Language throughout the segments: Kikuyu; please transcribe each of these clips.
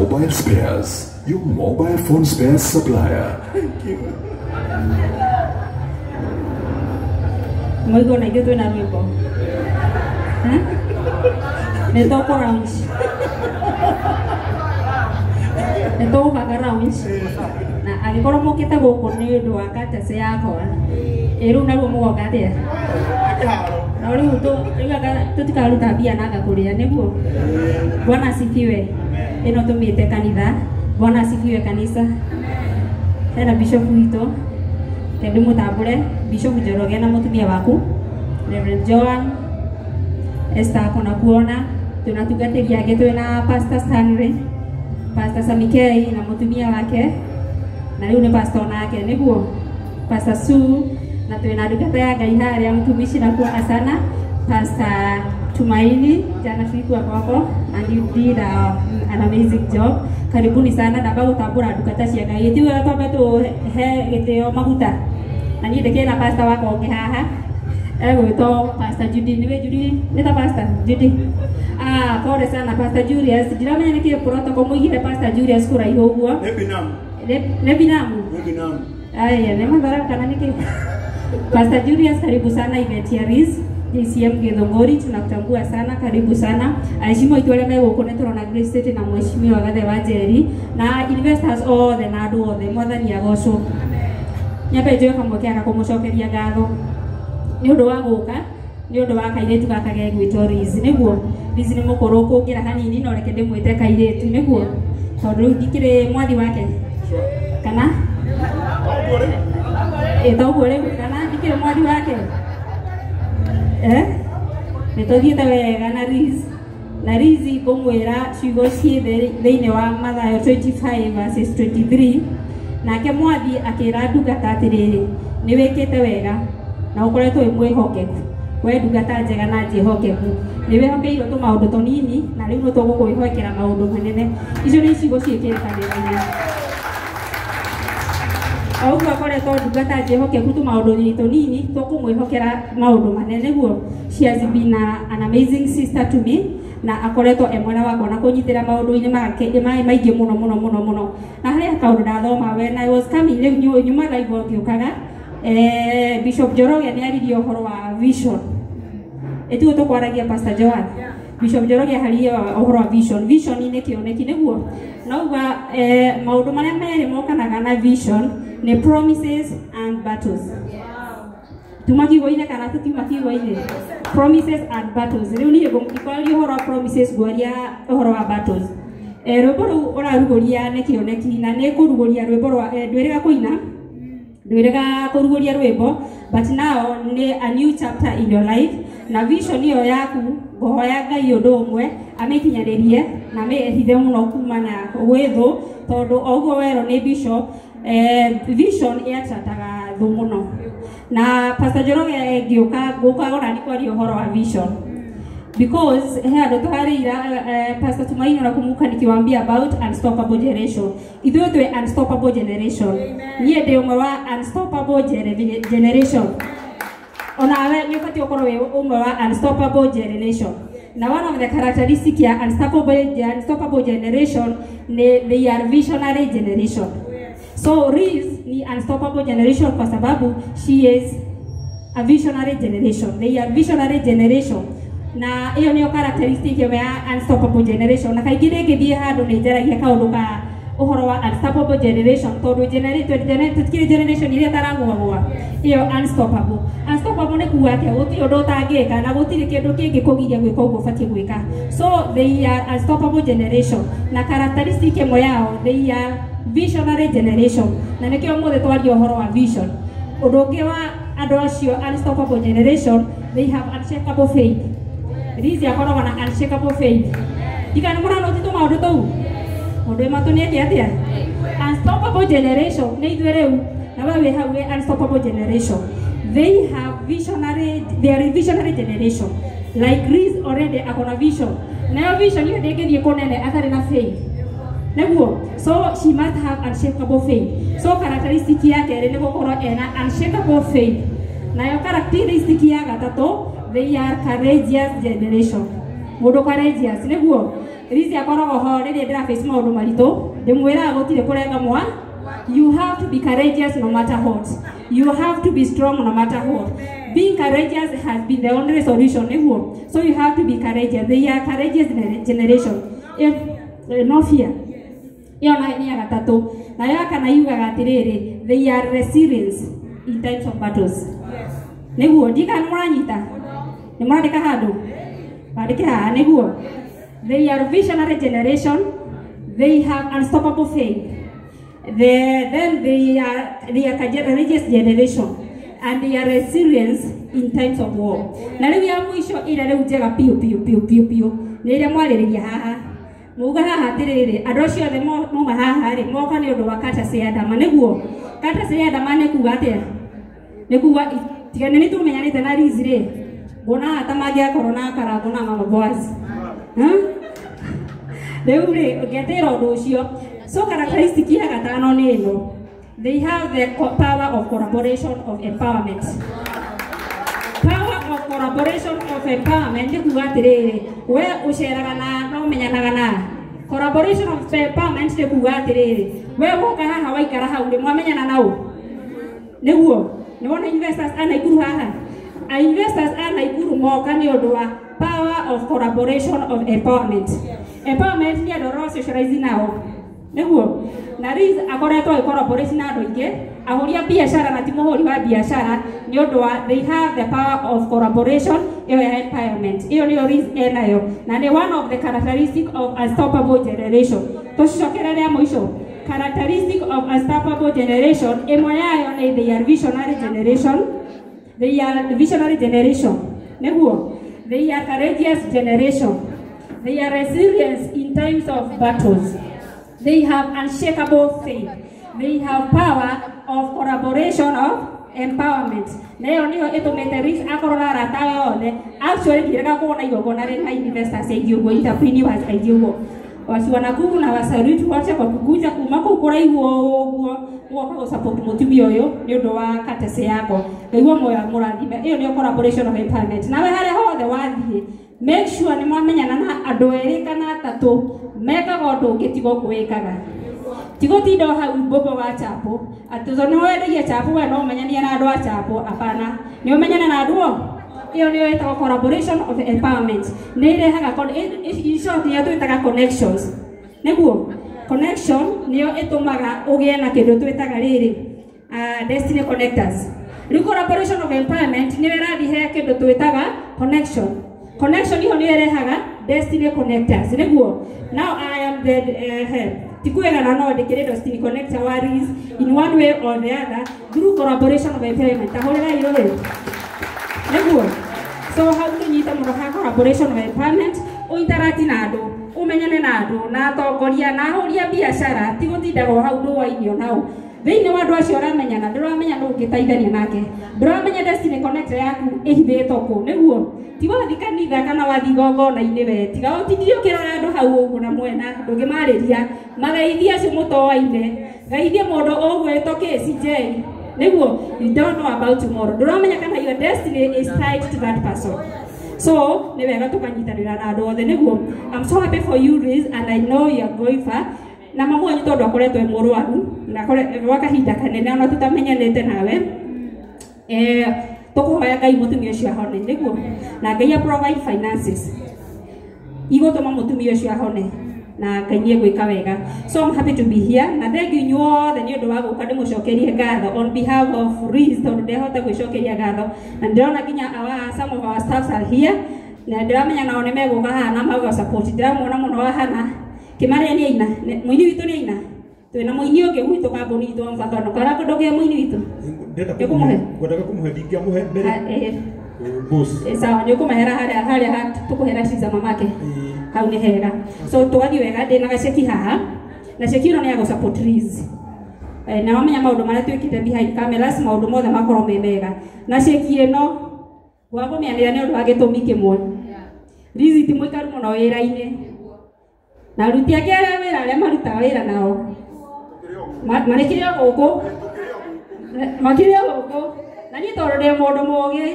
Mobile Spares, your mobile phone spares supplier. Thank you. Mwiko na ithuĩ twĩna rwĩmbo. Nĩ tũkũ round. Nĩ tũgũbanga round. Na angĩkorwo mũkĩte gũkũ nĩ ũndũ wa courtesy yakwa, ĩ rĩu naruo mũgoka atĩa? No rĩu tũtikaruta mbia na ngakũrĩa nĩguo. Bwana asifiwe. Ĩno tũmĩte kanitha. Bwana asifiwe kanisa. Hena bishop witũ. Reke ndĩmũtambũre Bishop Njoroge na mũtumia waku Reverend Joan Esther kona kuona twĩna atungatĩri angĩ twĩna Pastor Stanley, Pastor Samikei na mũtumia wake na rĩu nĩ pastor nake nĩguo Pastor Sue na twĩna ndungata ya Ngai harĩa mtumishi na kuona sana Pastor Tumaini, jana tulikuwa kwako and you did an amazing job. Karibuni sana ndamba gũtambũra ndungata cia Ngai itiwe twambe tũhe gĩtĩo maguta na niĩ ndĩkĩrĩ na pastor wakwa ũngĩ haha egwĩtwo Pastor Judy. Nĩwe Judy? Nĩ ta Pastor Judy? Ah, pole sana Pastor Julius, ndiramenya nĩkĩ protocol mũigire Pastor Julius kũraihu ũguo. Nĩ binamu. Nĩ binamu? Nĩ binamu. Aya, nĩ mathara kana nĩkĩ? Pastor Julius, karibu sana event ya Riz JCM Githunguri, tunakutambua sana, karibu sana. Aheshimiwa itũ arĩa me gũkũ nĩ tũrona Grace City na mheshimiwa Gathe wa Njeri na investors othe na andũ othe, mwathani agocwo. Nyambe njoe kamweke gaka kũmũcokeria ngatho nĩ ũndũ wa gũka, nĩ ũndũ wa kairĩtu gaka gegwĩtwo Liz. Nĩguo Liz nĩ mũkũrũ kũngĩra hanini, no reke ndĩmwĩte kairĩtu nĩguo, tondũ rĩu ndikĩrĩ mwathi wake kana ĩ toguo rĩu, kana ndikĩrĩ mwathi wake. Nĩ tũthiĩte wega na Liz, na Liz ngũmwĩra ciugo ciĩ thĩinĩ wa Mathayo 25 verses 23. Nake mwathi akĩra ndungata atĩrĩrĩ, nĩ wĩkĩte wega na ũkoretwo wĩ mwĩhokeku, we ndungata njega na njĩhokeku, nĩ wĩhokeirwo tũmaũndũ tũnini na rĩu nĩ tũgũkwĩhokera maũndũ manene. Icio nĩ ciugo ciĩ kĩrĩkanĩro-inĩ. O ũguo akoretwo ndungata njĩhokeku tũmaũndũ-inĩ tũnini, tũkũmwĩhokera maũndũ manene nĩguo. She has been an amazing sister to me na akoretwo e mwena wakwa na kũnyitĩra maũndũ-inĩ make maingĩ mũno mũno mũno mũno. Na harĩ kaũndũ ndathoma when I was coming rĩu nyuma live ngĩũkaga, Bishop Njoroge nĩ aririe ũhoro wa vision. Ĩtiguo tũkwaragia Pastor Joan. Bishop Njoroge aririe ũhoro wa vision. Vision nĩ kĩoneki nĩguo. Na uga maũndũ marĩa merĩ mokanaga na vision nĩ promises and battles. Tuma kiugo-inĩ kana tũtiuma kiugo-inĩ? Promises and battles. Rĩu niĩ ngwaria ũhoro wa promises, ngwaria ũhoro wa battles. Rwĩmbo rũu ũrarugũria nĩ kĩoneki na nĩ kũrugũria rwĩmbo rwa ndwĩrĩga kũina, ndwĩrĩga kũrugũria rwĩmbo, but now nĩ a new chapter in your life na vision ĩyo yaku ngũhoya Ngai ũndũ ũmwe amĩkinyanĩrie na amĩhithe mũno kumana gwĩ thũ, tondũ o ũguo werwo nĩ bishop, vision ĩattractaga thũ mũno. Na Pastor Njoroge ngĩũka ngũka ona nĩ kwaria ũhoro wa vision because he andũ tũharĩira Pastor Tumaini na kumuka nikiwaambia about unstoppable generation. Ithuĩ twĩ unstoppable generation. Niĩ ndĩ ũmwe wa unstoppable generation. Onawe nĩ ũbatiĩ ũkorwo wĩ ũmwe wa unstoppable generation. Na one of the characteristic ya unstoppable generation ni they are visionary generation. So Liz ni unstoppable generation kwa sababu she is a visionary generation. They are visionary generation. Na hiyo niyo characteristic ya unstoppable generation. Na kaingĩ rĩngĩ thiĩ handũ nĩ njaragia kaũndũ ka ũhoro wa unstoppable generation, tondũ tũtikĩrĩ generation iria ĩtaragũagũa. Ĩyo unstoppable. Unstoppable nĩ kuga atĩa? Gũtirĩ ũndũ ũtangĩka na gũtirĩ kĩndũ kĩngĩ kũgiria gwĩka ũguo ũbatiĩ gwĩka. So they are unstoppable generation. Na characteristic ĩmwe yao, they are visionary generation. Na nĩkĩo ũmũthĩ twaria ũhoro wa vision. Ũndũ ũngĩ wa andũ acio unstoppable generation, they have unshakable faith. Liz akoragwo na unshakable faith. Ndikana mũrano titũ maũndũ tũu. Mũndũ wĩ matũ nĩ eke atĩa? Unstoppable generation nĩ ithuĩ rĩu na we wĩ hau wĩ unstoppable generation. They have visionary, they are a visionary generation. Like Chris already akona vision. Nayo vision hiyo ndĩngĩthiĩ kũnene atarĩ na faith. Nĩguo, so she must have unshakable faith. So characteristic ya kerĩ nĩ gũkorwo ena unshakable faith. Nayo characteristic ya gatatũ, they are courageous generation. Mũndũ courageous, nĩguo Liz akoragwo ho rĩrĩa ndĩra face maũndũ maritũ, ndĩmwĩraga gũtirĩ kũrenga mwa. You have to be courageous no matter what. You have to be strong no matter what. Being courageous has been the only solution. Nĩguo, so you have to be courageous. They are courageous generation. If no fear. Ĩyo nayo nĩ ya gatatũ. Nayo ya kana yugaga atĩrĩrĩ, they are resilient in times of battles. Nĩguo, ndika nĩ mũranyita? Nĩ mũrandĩka handũ? Bandĩke haha, nĩguo. They are visionary generation. They have unstoppable faith. Then they are courageous generation and they are resilient in times of war. Na rĩu ya mũico ĩrĩa rĩu njega piũ piũ piũ piũ piũ nĩ ĩrĩa mwarĩrĩria haha. Muga haha atĩrĩrĩ, andũ acio othe mauma haha rĩ, moka nĩ ũndũ wa courtesy ya Dama, nĩguo. Courtesy ya Dama nĩ kuga atĩa? Nĩ kuga tiga nĩ tũmenyanĩte na Liz rĩ, nguona haha ta mangĩakorwo na Karangũ na Mama Boaz. Rĩu rĩ, ũngĩatĩra ũndũ ũcio. So characteristic ya gatano nĩ ĩno. They have the power of collaboration of empowerment. Power of collaboration of empowerment nĩ kuga atĩrĩrĩ, we ũceraga na no ũmenyanaga na. Collaboration of empowerment nĩ kuga atĩrĩrĩ, we woka haha waikara hau rĩ, mwamenyana na ũ? Nĩguo, nĩ wona investors a Naikuru haha? A investors a Naikuru moka nĩ ũndũ wa power of collaboration of empowerment. Empowerment nĩ andũ arĩa socialize nao. Nĩguo, na Liz akoretwo agĩ collaborate na andũ aingĩ, ahũri a biacara na ti mũhũri wa biacara, nĩ ũndũ wa they have the power of collaboration ĩyo ya empowerment. Ĩyo nĩyo Liz enayo, na nĩ one of the characteristic of unstoppable generation. Tũcicokere rĩa mũico. Characteristic of unstoppable generation, ĩmwe yayo nĩ they are visionary generation. They are visionary generation. Nĩguo, they are courageous generation. They are resilient in times of battles. They have unshakable faith. They have power of collaboration of empowerment. Nayo niyo ĩtũmĩte Liz akorwo na arata othe. Actually ndirega kuona igongona rĩna investors aingĩ ũguo, entrepreneurs aingĩ ũguo. Wacu wa Nakuru na wasalute wote kwa kukuja kuma kũu kũraihu ũguo gũka gũ support mũtumia ũyũ nĩ ũndũ wa courtesy yakwa. Ngai wa muoyo amũrathime. Ĩyo nĩyo collaboration of empowerment. Nawe harĩa hothe wathiĩ, make sure nĩ mwamenyana na andũ erĩ kana atatũ mekaga ũndũ ũngĩ tiga ũguo wĩkaga. Tiga ũtinda o hau mbũmbũ wa chapo atĩ tondũ nĩ wendagia chapo we no ũmenyanie na andũ a chapo. Hapana, nĩ ũmenyane na andũ o. Ĩyo nĩyo ĩtagwo collaboration of empowerment. Nĩ ĩrehaga, in short, nĩyo twĩtaga connections. Nĩguo, connection nĩyo ĩtũmaga ũgĩe na kĩndũ twĩtaga rĩrĩ, destiny connectors. Rĩu collaboration of empowerment nĩyo ĩrathiĩ he kĩndũ twĩtaga connection. Connection ĩyo nĩyo ĩrehaga destiny connectors. Nĩguo, now I am the tikuegana no ndĩkĩrĩ destiny connector wa Liz in one way or the other through collaboration of empowerment. Tahũrĩrai rũĩ. Nĩguo, so hau tũnyite mũno ha collaboration of empowerment, ũinteract na andũ, ũmenyane na andũ, na atongoria, na ahũri a biacara, ti gũtindaga o hau ndũainĩ o nao. Thĩinĩ wa andũ acio ũramenyana, ndũramenya nũ ũngĩteithania nake, ndũramenya destiny connector yaku ĩhithĩtwo kũ. Nĩguo, ti wathi kanitha kana wathi igongona-inĩ we, tiga ũtindire ũkĩrora andũ hau ũguo na mwena, ndũngĩmarĩria, mageithie acio mũtoaine, geithie mũndũ ũgwĩtwo KCJ. Nĩguo, you don't know about tomorrow. Ndũramenya kana your destiny is tied to that person. So, nĩ wega tũkanyitanĩra na andũ othe. Nĩguo, I'm so happy for you Liz, and I know you are going far. Na mamu wanyu tondũ akoretwo e mũrwaru na gwa kahinda kanene ona tũtamenyanĩte nawe, tũkũhoya Ngai mũtumia ũcio ahone. Nĩguo, na Ngai a provide finances igũtũma mũtumia ũcio ahone, na Ngai nĩ egwĩka wega. So I'm happy to be here, na thank you inyuothe nĩ ũndũ wa gũka ndĩmũcokerie ngatho on behalf of Liz, tondũ ndehota gwĩcokeria ngatho, na ndĩrona nginya some of our staffs are here, na ndĩramenya nao nĩ megũka haha na magwa support. Ndĩramuona mũno wa Hana Kĩmarĩa nĩ aina, mũini witũ nĩ aina. Twĩna mũini ũngĩ gwitũ kambuni itũ wa Mbatano. Karangũ ndũgĩe mũini witũ? Nĩũkũmũhe? Ngwendaga kũmũhe, ndingĩamũhe mbere. Boss. Sawa, nĩũkũmahera harĩa harĩa tũkũhera ciza mamake. Hau nĩ hega. So tũgathiĩ wega, ndĩna gaceki haha. Na cheki ĩno nĩ ya gũ support Liz. Na wamenya maũndũ marĩa twĩkĩte behind cameras, maũndũ mothe makorwo me mega. Na cheki ĩno gwagũmĩanĩra nĩ ũndũ wa gĩtũmi kĩmwe. Liz ti mũikaru mũno wĩra-inĩ. Na aruti ake arĩa wĩra arĩa marutaga wĩra nao marĩkire o gũkũ. Makĩrĩ o gũkũ. Na niĩ tondũ ndĩ mũndũ mũũgĩ,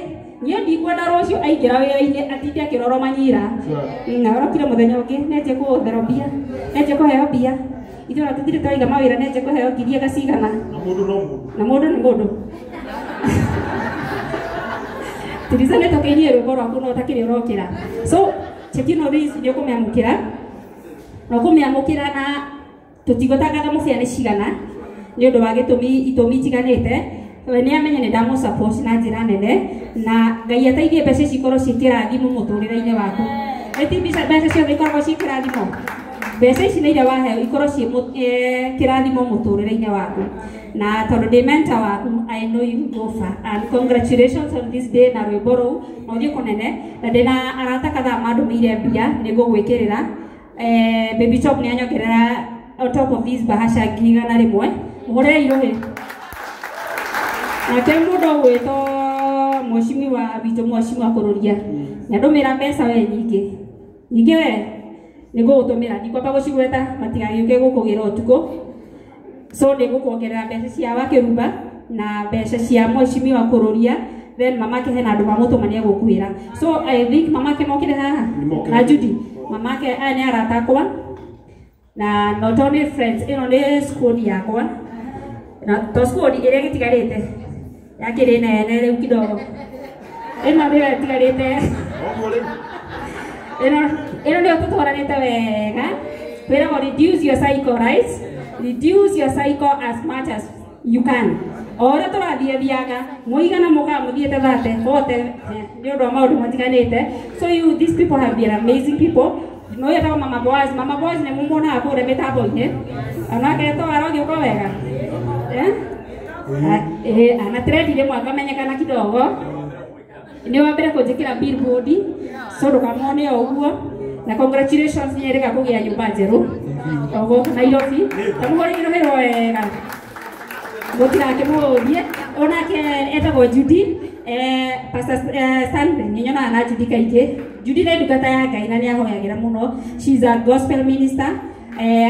niĩ ndikwenda rũciũ aingĩra wĩra-inĩ atinde akĩrorwo manyira. Na orokire mũthenya ũngĩ nĩanjie kũhũthĩrwo mbia, nĩanjie kũheo mbia. Ithuĩ ona tũtirĩ twaiga mawĩra nĩanjie kũheo ngiri anga cigana. Na mũndũ no mũndũ. Na mũndũ nĩ mũndũ. Tiriza nĩ tũkĩinie rwĩmbo rwaku no ũtakĩrĩ ũrokĩra. So cheki ĩno Liz nĩ ũkũmĩamũkĩra. Na ũkũmĩamũkĩra na tũtigũtangatha mũbĩa nĩ cigana nĩ ũndũ wa gĩtũmi itũmi itiganĩte. We nĩ amenye nĩ ndamũ support na njĩra nene na Ngai ateithie mbeca ici ikorwo ciĩ kĩrathimo mũtũrĩre-inĩ waku. Ĩti mbeca ciothe ikoragwo ciĩ kĩrathimo. Mbeca ici nĩ iria waheo ikorwo ciĩ kĩrathimo mũtũrĩre-inĩ waku. Na tondũ ndĩ mentor waku, I know you go far. And congratulations on this day na rwĩmbo rũu na ũthiĩ kũnene. Na ndĩna arata kadhaa mandũmĩire mbia nĩ ngũgwĩkĩrĩra. Baby Chop nĩ anyongerera on top of this bahasha 100,000. Mũhũrĩre irũhĩ. Nake mũndũ ũgwĩtwo mheshimiwa witũ, mheshimiwa Kũrũria, nĩandũmĩra mbeca we nyingĩ nyingĩ we nĩ ngũgũtũmĩra, ndikwamba gũcigweta matigagĩũke gũkũgĩra ũtukũ. So nĩ ngũkuongerera mbeca cia Wakĩrumba na mbeca cia mheshimiwa Kũrũria, then mamake hena andũ mamũtũma nĩ egũkuĩra. So I think mamake mokire haha na Judy, mamake aya nĩ arata akwa na not only friends, ĩno nĩ squad yakwa na to squad ĩrĩa gĩtigarĩte yakĩrĩ nene rĩu kidogo, ĩno nĩyo ĩtigarĩte, ĩno nĩyo tũtwaranĩte wega. Twĩragwo reduce your cycle, right? Reduce your cycle as much as you can. O ũrĩa tũrathiĩ thiaga mũigana mũkaga mũthiĩte thate wote nĩ ũndũ wa maũndũ matiganĩte. So you, these people have been amazing people. No yetagwo Mama Boaz. Mama Boaz nĩ mũmuonaga kũrĩa mĩtambo-inĩ, onake to arogĩũka wega. Ana trend rĩmwe akamenyekana kidogo, nĩ wa mbere kũnjĩkĩra billboard, so ndũkamwone o ũguo. Na congratulations nĩ erĩga kũgĩa nyũmba njerũ o gũkũ Nairobi. Tamũhũrĩre rũhĩ wega mũtigakĩmũhũthie. Onake etagwo Judy, Pastor Stanley nĩ nyonaga na Judy kaingĩ. Judy nĩ ndungata ya Ngai na nĩ ahoyagĩra mũno. She is a gospel minister.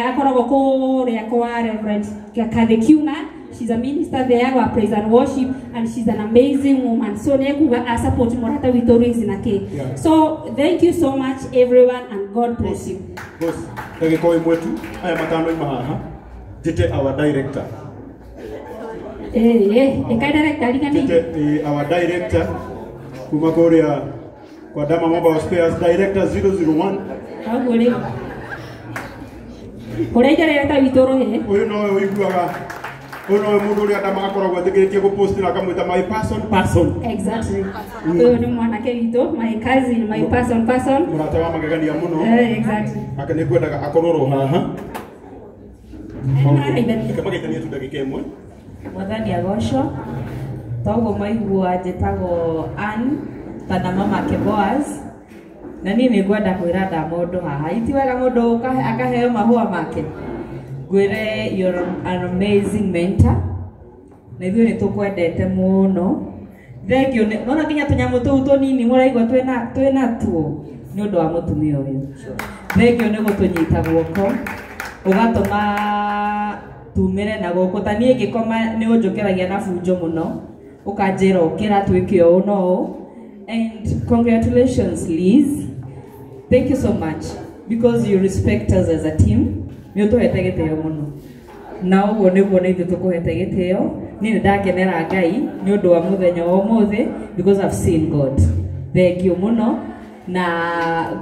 Akoragwo kũrĩa kwa Reverend Kathekiuna. She's a minister there wa praise and worship, and she's an amazing woman. So nekuga a support mũrata witũ Liz na kĩ. So thank you so much everyone and God bless you. Boss, ndagĩka o ĩmwe tu, aya matano ima haha. Njĩte our director. Ĩka director rigani. Njĩte our director kuma kũrĩa kwa Dama Mobile Spares, director 001. Koguo rĩu kũrĩa director witũ rũhĩ. Ũyũ nowe ũiguaga, ũyũ nowe mũndũ ũrĩa Dama akoragwo etĩkĩrĩtie gũpost na akamwĩta my person person. Exactly. Ũyũ nĩ mwanake witũ, my cousin, my person person. Mũrata wa magegania mũno. Exactly. Ake nĩ ngwendaga akorwo ro haha. Reke mageithanie tu ndagĩka ĩmwe. Mwathani agocwo. Toguo maigua njĩtagwo Ann kana mamake Boaz. Na niĩ nĩ ngwenda kwĩra Dama ũndũ haha. Iti wega mũndũ akaheo mahũa make. Ngwĩre you're an amazing mentor. Na ithuĩ nĩ tũkwendete mũno. Thank you. Nona nginya tũnyamũ tũu tũnini mũraigua twĩna tuo nĩ ũndũ wa mũtumia ũyũ. Thank you nĩ gũtũnyita guoko ũgatũma tumĩre na gũkũ. Ta niĩ ngĩkoma nĩ ũnjũkĩragia na bunjo mũno, ũkanjĩra ũkĩra twĩke ũũ na ũũ. And congratulations Liz. Thank you so much because you respect us as a team. Nĩ ũtũhete gĩtĩo mũno. Na ũguo nĩguo na ithuĩ tũkũhete gĩtĩo. Niĩ nĩ ndakenera Ngai nĩ ũndũ wa mũthenya wa ũmũthĩ because I've seen God. Thank you mũno. Na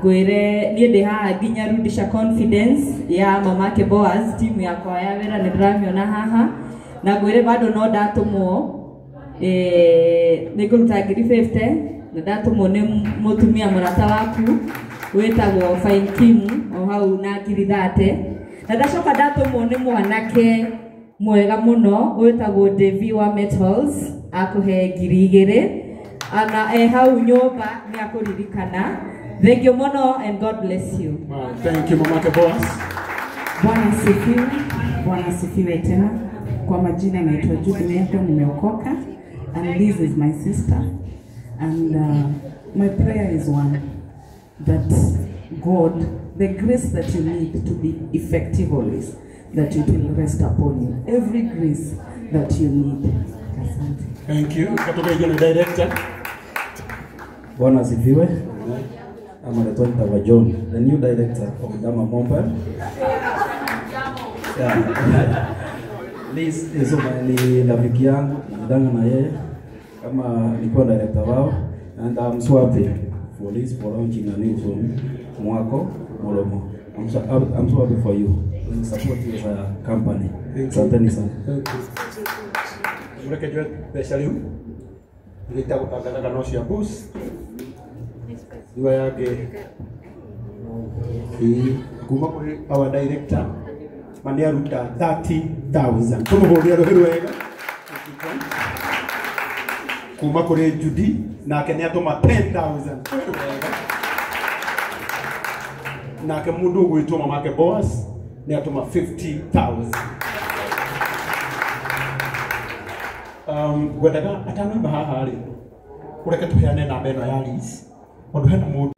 ngwĩre niĩ ndĩ haha nginya rudisha confidence ya mamake Boaz, timu yakwa ya wĩra nĩ ndĩramĩona haha. Na ngwĩre bado no ndatũmwo, nĩ ngũruta ngiri 50 na ndatũmwo nĩ mũtumia mũrata waku wĩtagwo Fine Kim o hau na ngiri 30. Na ndacoka ndatũmwo nĩ mwanake mwega mũno wĩtagwo Devi wa Metals akũhe ngiri 2. Ana hau nyũmba nĩ akũririkana. Thank you mũno and God bless you. Wow, thank you mamake Boaz. Bwana asifiwe. Bwana asifiwe tena. Kwa majina naitwa Judy Meko, nimeokoka, and Liz is my sister, and my prayer is one, that God, the grace that you need to be effective always, that it will rest upon you, every grace that you need. Asante. Thank you. Katoka hiyo ni director. Bwana asifiwe. I'm Anatoly John, the new director of Dama Mobile. Yeah. Liz ni rafiki yangu, nilidanga na yeye kama nilikuwa director wao, and I'm so happy for Liz for launching a new song, Mwako Molomo. I'm so happy for you. We support you as a company. Asanteni sana. Thank you. Mreke jwe pesa liu. Nilitaka kutangaza no cia bus. Iwa yake kuma kuri our director mani aruta 30,000 tumuhuria ruhi rwega kuma kuri Judy nake ni atuma 10,000 rwega nake mundu ugwitwo mamake Boaz ni atuma 50,000. Gwendaga atanoima haha ri ureke tuheane namba ĩno ya Liz ondu hena mundu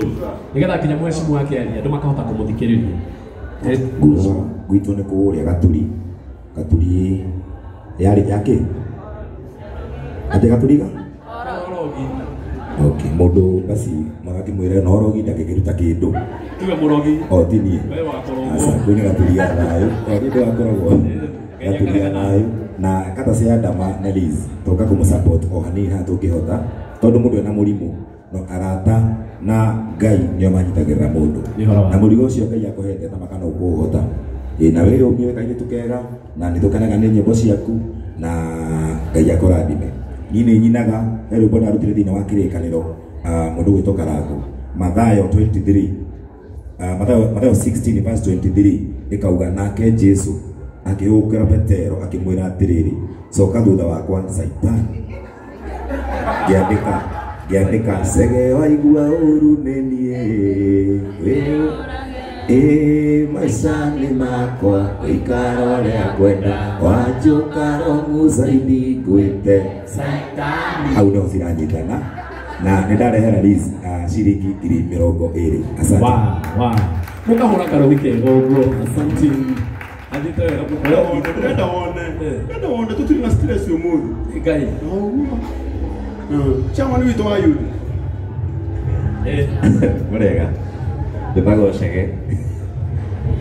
nigetha kinya mwecimu wake aria andu makahota kumuthikiriria. Gwitũ nĩ kũũrĩa Gaturi. Gaturi yarĩ yake atĩ Gaturi ga okay mũndũ basi magakĩmwĩra no rogi ndangĩkĩruta kĩndũ tiwe mũrogi o ti niĩ we wakorogwo aca kwĩ nĩ Gaturi ya thayũ o niĩ ndĩwakoragwo Gaturi ya thayũ na kata cia Dama na Liz toka kũmũ-support o hanini haha tũngĩhota tondũ mũndũ ena mũrimũ no arata na Ngai nĩo manyitagĩrĩra mũndũ na mũrigo ũcio Ngai akũhete ta makana ũkũũhota na we ũmie kairĩtu kega na nĩ tũkenaga nĩ nyĩmbo ciaku na Ngai akũrathime. Niĩ nĩ nyinaga he rwĩmbo ndarutire thĩinĩ wa kĩrĩkanĩro mũndũ gwĩtwo Karangũ Mathayo 23 Mathayo 16 verse 23 ĩkauga nake Jesu akĩhũkĩra Petero akĩmwĩra atĩrĩrĩ coka thutha wakwa Saitani. Ngĩandĩka cege waigua ũru nĩ niĩ ĩ maica-inĩ makwa ũikara ũrĩa ngwenda wanjũka romucaini ngwĩte hau nĩho ciranyitana na nĩ ndarehera Liz ciringi 20,000. Asante. Wow. Mũkahũra karogi kega ũguo. Asante. Athiĩte wega mũno. Ndĩrenda wone. Ndĩrenda wone tũtirĩ na stress ũmũthĩ. Ngai. Chairman witũ wa youth. Mũrega. Njĩtagwo Chege.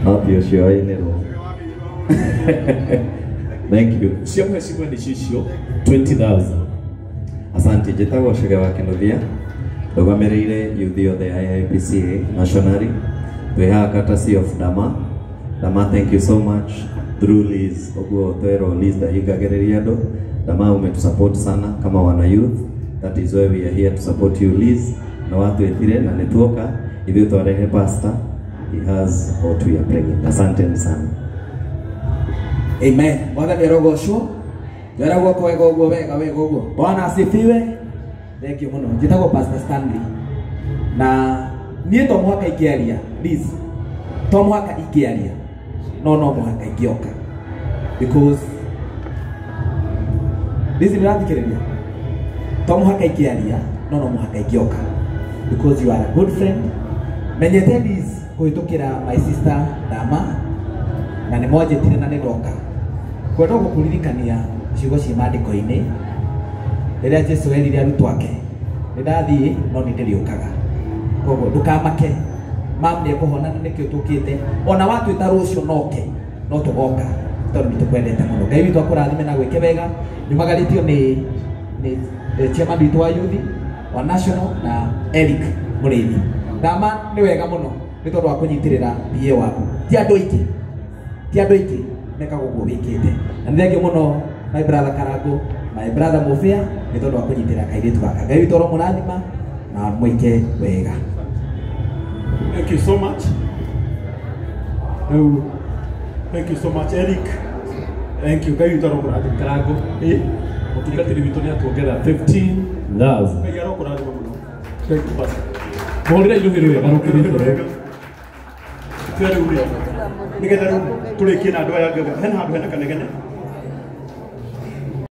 No ti ũcio wainĩrwo. Thank you. Cia mheshimiwa nĩ cicio 20,000. Asante. Njĩtagwo Chege wa Kĩnuthia. Ndũgamĩrĩire youth yothe ya AIPCA nationally. Twĩ haha courtesy of Dama. Dama, thank you so much. Through Liz, ũguo twerwo Liz ndahingagĩrĩria andũ. Dama umetusupport sana kama wana youth. That is why we are here to support you Liz. Na watwĩtire na nĩtuoka ithuĩ twarehe pastor. He has what we are bringing. Asante sana. Amen. Mwathani arogocwo. Twera guoko wega ũguo wega wega ũguo. Bwana asifiwe. Thank you mũno. Njĩtagwo Pastor Stanley. Na niĩ to mũhaka ingĩaria Liz. To mũhaka ingĩaria. No mũhaka ingĩoka. Because Liz nĩũrathikĩrĩria. To mũhaka ingĩaria, no mũhaka ingĩoka. Because you are a good friend. Menyete Liz kũhĩtũkĩra my sister Dama na nĩ mwanjĩtire na nĩ ndoka. Kwenda gũkũririkania ciugo ciĩ maandĩko-inĩ rĩrĩa Jesu erire arutwo ake nĩ ndathiĩ no nĩ ndĩrĩũkaga. Koguo ndũkamake mam nĩ ekũhona na nĩkĩo tũkĩte ona watwĩta rũciũ noke no tũgoka tondũ nĩ tũkwendete mũno. Ngai witũ akũrathime na gwĩke wega. Nyumagarĩtio nĩ chairman witũ wa youth wa national na Eric Mũrĩithi. Dama nĩ wega mũno nĩ tondũ wa kũnyitĩrĩra PA waku. Ti andũ aingĩ mekaga ũguo wĩkĩte. Na nĩ thengiũ mũno my brother Karangũ, my brother Mũbĩa nĩ tondũ wa kũnyitĩrĩra kairĩtu gaka. Ngai witũ aromũrathima na mwĩke wega. Thank you so much. Thank you so much Eric. Thank you. Ngai witũ aromũrathima. Karangũ. Mũtungatĩri witũ nĩ atuongerera 15,000. Ngai arokũrathima mũno. Thank you pastor. Mũhũrĩre iruhĩ rwega rũkĩrĩte. Twere ũrĩa. Nigetha riu turikie na andu aya angĩ. Hena handu hena kanegene.